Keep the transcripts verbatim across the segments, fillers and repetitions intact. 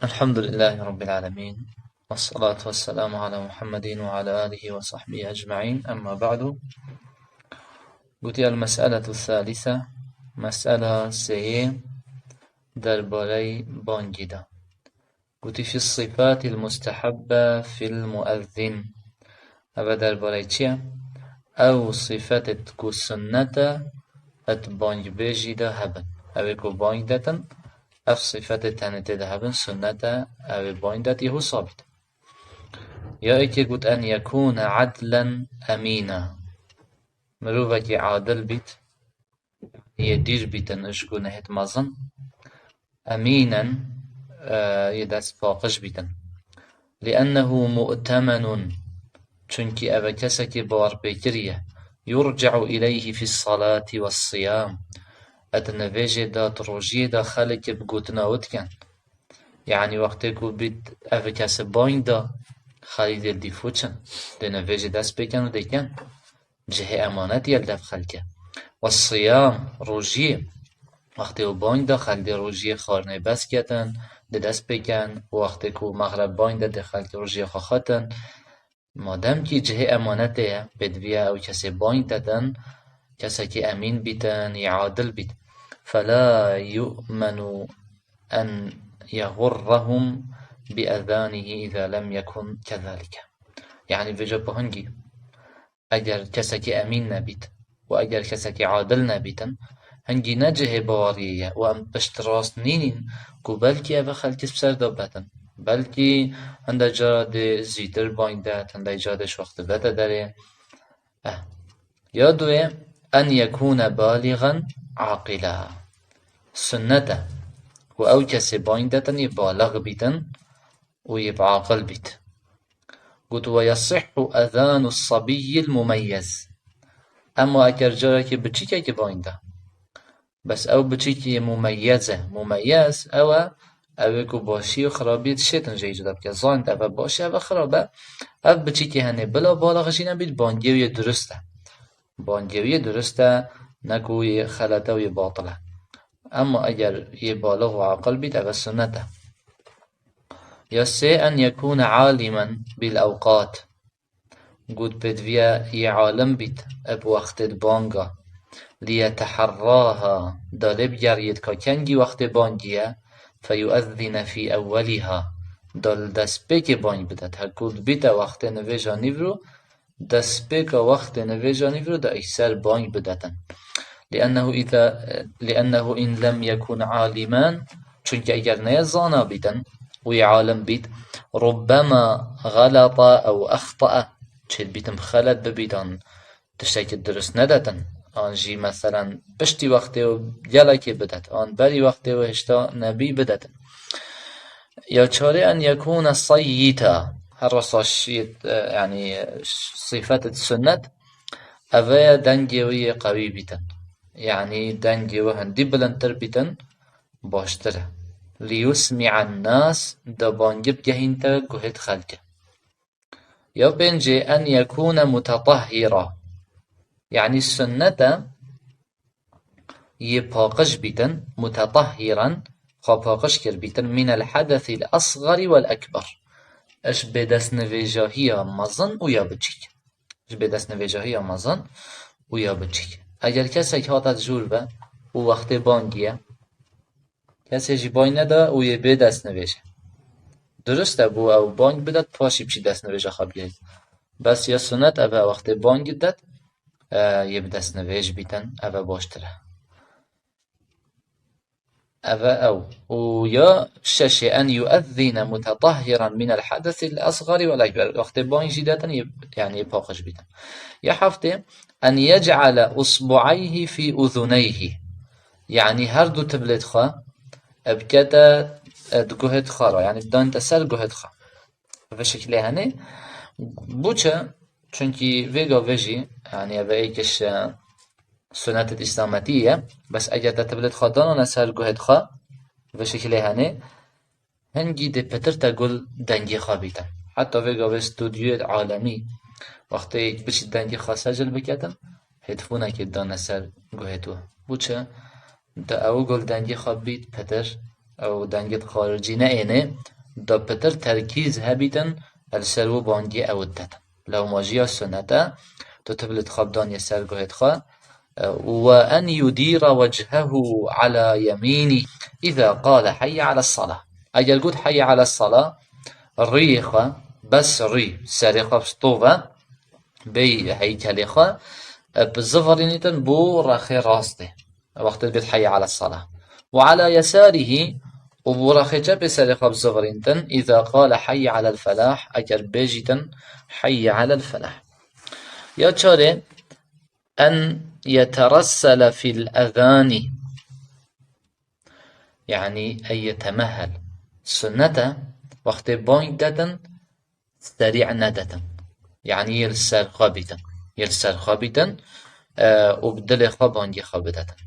الحمد لله رب العالمين، والصلاة والسلام على محمد وعلى آله وصحبه أجمعين، أما بعد. Gotî المسألة الثالثة, mesela sêyê derbarey bangî de. Gotî في الصفات المستحبة في المؤذن. Eve derbarey çi ye? Ew sifetêt ku sunnet e, et bangbêjî de hebin. Ew ê ku bang detin, ev sifetê tenê tê de hebin, sunnet e, ew ê bang det, yê hû sabit. Ya êkê got, أن يكون عدلا أمينا. Mirovekî adil bît, yê dîr bîtin, ji gunehêt mezin. Emînen, e, yê dest paqij bîtin. لأنه مؤتمن. Çunkî ev e kesekî bawerpêkirî ye. يرجع إليه في الصلاة والصيام. Et nivêjê de, di rojiyê de xelk bi gotina wî dikin. Yanî wextê ku bît ev kesi bang da, xelk dê dîfû çin. Dê nivêjê dest pê kin û dê kin. Cihê emanetî ye li dev xelkê. والصيام, rojiyê. Wextê û bang da, xelk dê rojiyê xwarinê bes ketin, dê dest pê kin. Û wextê ku mexreb bang da, dê xelk rojiyê xwe xwetin. Madem kî cihê emanetê ye, pêdiviya ew kesê bang detin, kesekî emîn bîtin, yê adil bît. فلا يؤمن أن يغرهم بأذانه إذا لم يكن كذلك. Yanî vêca bi hingî, eger kesekî emîn nebît û eger kesekî adil nebîtin, hingî ne cihê baweriyê ye û em piştrast nînîn ku belkî ev xelkî bi ser de betin. Belkî hindek cara dê zîtir bang det, hindek cara dê ji wextê bete derê. Eh. Ya duyê, أن يكون بالغا عاقلا. Sunnet e ku ew kesê bang detin yê balix bîtin û yê bi aqil bît. Got, ويصح أذان الصبي المميز. Ema eger carekî biçîkekî bang da, bes ew biçîkî mumeyyez e. Mumeyyez ew e, ew ê ku başî û xirabiyê dişêtin jê cuda bike. Zanît ev e baş e, ev e xirab e. Ev biçîkî henê bila balix jî nebît, bangê wî yê durist e. Bangê wî yê durist e, ne ku yê xelet e û yê batil e. Ema eger yê balix û aqil bît, ev e sunnet e. Ya sê, أن يكون عالما بالأوقات. Got pêdiviya yê alim bît bi wextê di banga. ليتحراها, da lê bigeriyê ka kengî wextê bangî ye, فيؤذن في أولها, da li destpêkê bang bidet. Her ku dibîte wextê nivêja nîvro, destpêka wextê nivêja nîvro da îser bang bidetin. لأنه إذا، لأنه إن لم يكن عالما, çunke eger neye zana bîtin û yê alim bît, ربما غلط أو أخطأ, çêdibîtin bi xelet bibît an tiştekî dirust nedetin, an jî meselen piştî wextê û gelekê bidet, an berî wextê û hêşta nebî bidetin. Ya çarê, أن يكون صيتا. Her rasa şît, e, yanî, e, sifet sunnet, ev e dengê wî yê qewî bîtin. Yanî dengê wî hindî bilindtir bîtin, baştir e. ليسمع الناس, da bangî bigehînte guhêt xelkê. Ya pêncê, أن يكون متطهرا. Yanî sunnet e yê paqij bîtin, متطهرا, xwe paqij kir bîtin, من الحدث الأصغر والأكبر. Ji bêdestnivêjahiya mezin û ya biçîk. Ji bêdestnivêjahiya mezin û ya biçîk. Eger kesek hate dijûr ve û wextê bangî ye, kesê jî bang neda û yê bê destnivêj e. Dirust e, bû ew bang bidet, paşî biçî destnivêja xwe bigihît. Bes ya sunet ev e, wextê bang gidet, e, yê bi destnivêj bîtin, ev e baştir e. Ev e ew. Û ya şeşê, أن يؤذن متطهرا من الحدث الأصغر والأكبر. Wextê bang jî detin, yê, yanî yê paqij bîtin. Ya heftê, أن يجعل أصبعيه في أذنيه. Yanî her du tibilêt xwe, e, bikete, e, di guhêt xwe re, yanî bidayînte ser guhêt xwe. Vê şekilê hene. Bo çi? Çunkî vê gavê jî, yanî ev êkiş, e, sunetê îslametî ye. Bes eger te tibilêt xwe danane ser guhêt xwe, vê şekilê hene, hingî dê pitir te gul dengê xwe bîte. Heta vê gavê studyoyê alemî, wextê yek biçî dengê xwe secil biketin, hêdfonekê dane ser guhê tu. Bo çi? Da ew gul dengê xwe bît pitir, ew dengê xaricî neêne, da pitir terkîz hebîtin, li ser wî bangê ew didetin. Lewma jî ya sunnet e, tu tiblit xwe bidanî ser guhêt xwe, e, "Ve en yudîra wechehu ala yemînî îza qale heyye ala salah." Eger got heyye ala salah, rûyê xwe, bes rûy, serê xwe bi stov e, bêyî heykelê xwe, e, bi zivirînîtin bo rexê rastê. Wextê dibêt heyye ala salah. "Ve ala yesarîhî", û bo rexê çepê serê xwe bi zivirînîtin, "îza qale heyye alel felah", eger bêjîtin heyye alel felah. Ya çarê, "en yeterassele fil ezanî", yanî en yetemehel. Sunnet e, wextê bang detin, serî nedetin. Yanî yê li ser xwe bîtin. Yê li ser xwe bîtin, e, û bi dilê xwe bangê xwe bidetin.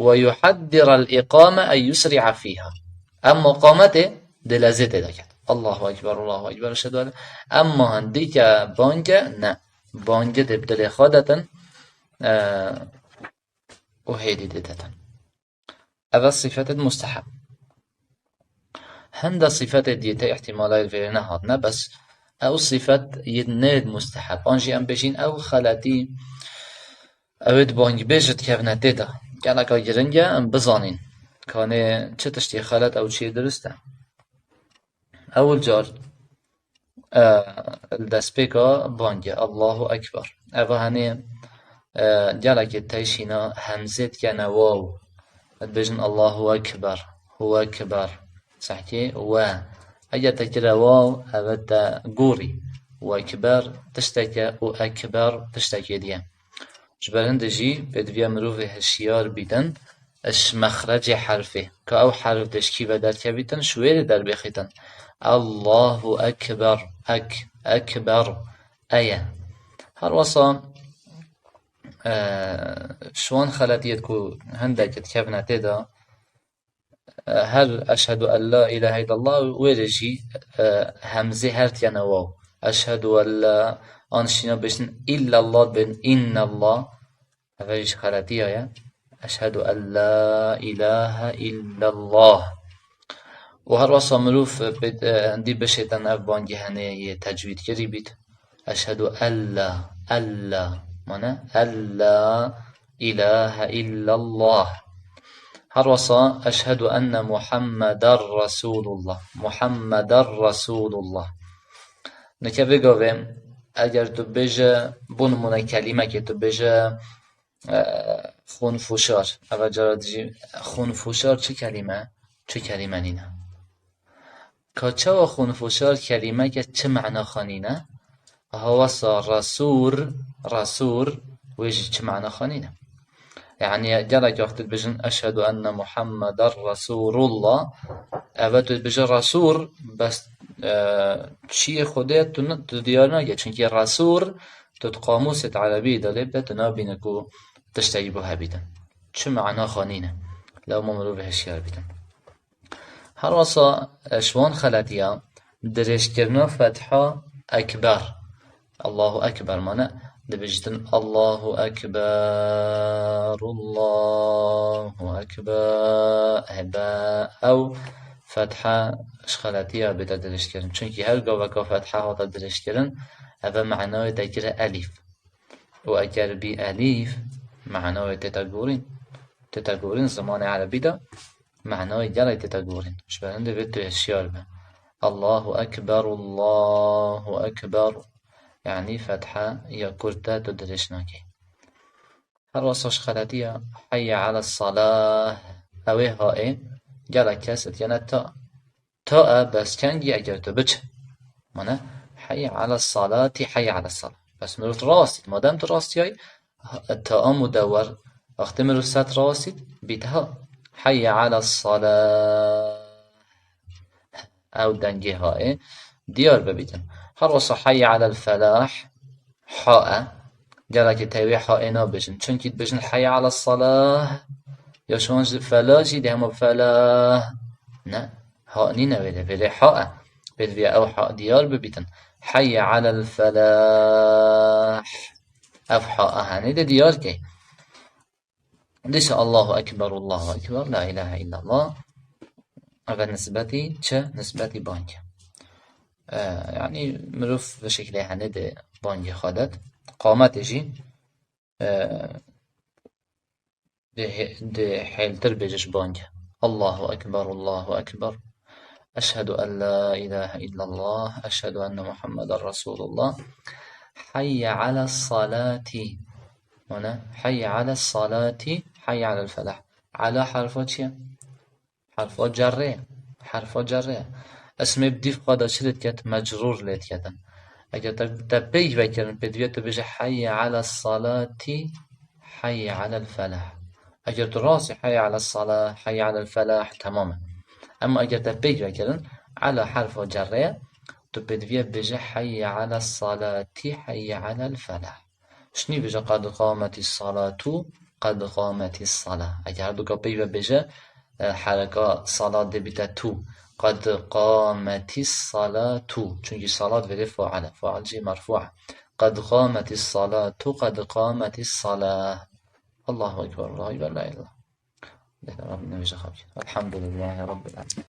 "Ve yuheddirel îqame en yusri'a fîha." Emma qametê dilezê tê de ket. "Allahu ekber, Allahu ekber, eşhedü en la." Emma hindî ke bang e, ne. Bangê dê bi dilê xwe detin, e, û hêdî dê detin. Ev e sifetê musteheb. Hinde sifetê dî tê îhtîmala vê nehatine, bes ew sifet yê nê musteheb. An jî em bêjîn ew xeletî, ew ê di bangbêj dikevine tê de. Geleka giring e em bizanîn. Kanê çi tiştê xelet ew çi yê dirust e. Ewil car, e, li destpêka bangê, Allahu Ekber. Eva henê, e, gelekê teyşîna hemzê dikene waw. Dibêjin Allahu Ekber, hu ekber. Sehkê we. Eger te kire waw, eve te gorî. Hu ekber tişteke û ekber tiştekê diye. Ji ber hindê jî pêdiviya mirovê hişyar bîtin, ji mexrecê herfê, ka ew herf dê ji kî ve derkevîtin, ji wê rê derbêxîtin. Allahu Ekber, ek, ekber, eye. Her wesa, e, ji wan xeletiyêt ku hindek dikevine tê de, her eşhedû en la îlahe îllallah wê rê jî, e, hemzê her tiyane waw. Eşhedû en la, an şîna bêjin îllallah, bên înnallah. Eve jî xeletiya ye. Eşhedû en la îlahe îllallah. Û her wesa mirov, e, pê, e, dî bişêtin ev bangê henê yê tecwîdkirî bît. Eşhedû en la, en la, mane en la îlahe îllallah. Her wesa eşhedû enne Muhammeder Resûlullah. Muhammeder Resûlullah. Nike vê gavê eger tu bêje, bo nimûne kelîmekê tu bêje, e, xûnfûşar. Eva cara dijî xûnfûşar çi kelîme? Çi kelîme nîne? Ka çawa xûnfûşar kelîmeke çi mena xwe nîne? Hawasa rasûr, rasûr, wê jî çi mena xwe nîne. Yanî gelek wextî dibêjin, "Eşhedû enne Muhammeden Resûlullah." Eve tu dibêje rasûr, bes, e, çiyê Xwedê tu ne, tu diyar nake. Çunkî rasûr, tu di qamûsê di erebî de lê bide, tu nabîne ku tiştekî bo hebîtin. Çi mena xwe nîne. Lewma mirovê hişyar bîtin. Her wesa, e, ji wan xeletiya dirêjkirina fetha ekber. Allahu Ekber mane dibêjtin Allahu Ekber, Allahu Ekber. Hebe ew fetha ji xeletiya bête dirêjkirin. Çunkî her gaveka fetha hate dirêjkirin, eve menayê te kire elîf. Û eger bî elîf, mena wê tête gorîn. Tête gorîn zimanê erebî de mena wê gelek tête gorîn. Ji ber hindê vê tu hişyar be. Allahu Ekber, Allahu Ekber. Yanî fetha ya kurt de tu dirêj nakî. Her wesa ji xeletiya heyye ala salah. Ew ê haê gelek kes dikene ta. Ta e bes kengî eger tu biçe. Mane, heyye ala salati, heyye ala salah. Bes mirov rastît. Madem tu rastiyayî, ta a mûde wer. Wextê mirov set rastît, bît ha. Heyye ala salah. Ew dengê haê diyar bibîtin. Her wesa heyye alel felah. Ha e. Gelekî tevê ha ê nabêjin. Çunkî dibêjin heyye ala salah. Ya şiwan ji felah jî dê hema felah. Ne. Ha nîne vêrê. Vêrê ha e. Pêdiviya ew ha diyar bibîtin. Heyye alel felah. Ev ha e henê de diyar key. Dîsa Allahu Ekber, Allahu Ekber, La ilahe illallah. Ev nisbetî çi? Nisbetî bangê. E, yanî mirov bi şeklê henê di bangê xwe de. Qametê jî, e, di hê-, di hêltir bêje ji bangê. Allahu Ekber, Allahu Ekber. Eşhedü en la ilahe illallah, eşhedü enne Muhammeden Resulullah. Hayye ala salati. Wana, hayye ala salati, hayye ala felah. Ala harfa çi ye? Harfa cerre. Harfa cerre. Ismê bi dîv xwe de çi lê diket? Mecrûr lê diketin. Eger te, te peyv vekirin, pêdiviya tu bêje hayye ala salati, hayye ala felah. Eger tu rastî hayye ala salah, hayye ala felah, temam e. Ama eger te peyv vekirin, ala harfa cerre, tu pêdiviya bêje hayye ala salati, hayye ala felah. Şinî bêje qad qametî salatu, qad qametî salah. Eger her duka peyv ve bêje, e, hereka salat dê bîte tu. Qad qametî salatu. Çünkü salat verê faal e. Faal jî merfu e. Qad qametî salatu, qad qametî salah. Allahu Ekber, Allahu Ekber, la ilahe. Rabbim ne bêje xabî. Elhamdülillahi Rabbil Alemin.